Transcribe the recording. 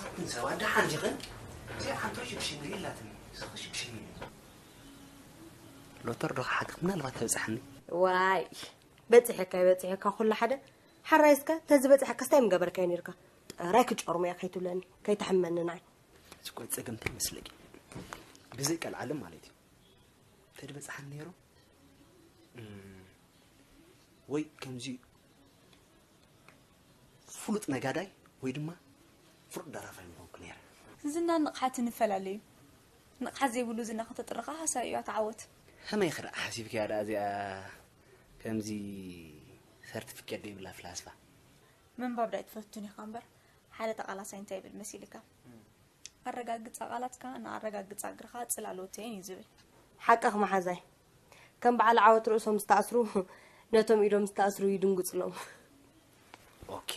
ኣንትን ሰባት ደሓን ዲኽን? እዚኣ ሓንቲ ሽብሽብ ኢላትኒ። እስኺ ሽብሽብ ኢለ። ሎተር ዶ ክሓግዝ ምናልባት ተብፅሓኒ። ዋይ፣ በፂሐካ ይበፂሐካ ኩሉ ሓደ። ሓራይ እስከ ተዝበፅሐካ ስታይ ምገበርካዮ ነይርካ? ጥራይ ክጨርሞ እያ ከይትብለኒ፣ ከይትሕመኒ ንዓይ። እዚ እኮ ፀገም እንታይ መስለኪ? ብዘይ ቀልዓለም ማለት እዩ። ተድበፅሓኒ ነይሩ። እም፣ ወይ ከምዚ ፍሉጥ ነጋዳይ ወይ ድማ ፍሉጥ ደራፋይ ምኾንኩ ነይረ። ዝናን ንቕሓትን ይፈላለዩ። ንቕሓት ዘይብሉ ዝና ከተጥርኻ ሃሳዩ እያ ተዓወት። ከመይ ክርኢ ሓሲብክያ ደኣ እዚኣ ከምዚ ሰርቲፊኬት ዘይብላ ፍላስፋ? ምንባብ ዳይ ትፈቱን ኢኻ እምበር፣ ሓደ ተቓላሳይ እንታይ ይብል መሲልካ? ኣረጋግጻ ቃላትካ ንኣረጋግጻ እግርኻ ጽላሎተይን እዩ ዝብል። ሓቅኽ መሓዛይ። ከም በዓል ዓወት ርእሶም ዝተኣስሩ፣ ነቶም ኢዶም ዝተኣስሩ ይድንግጽሎም። ኦኬ።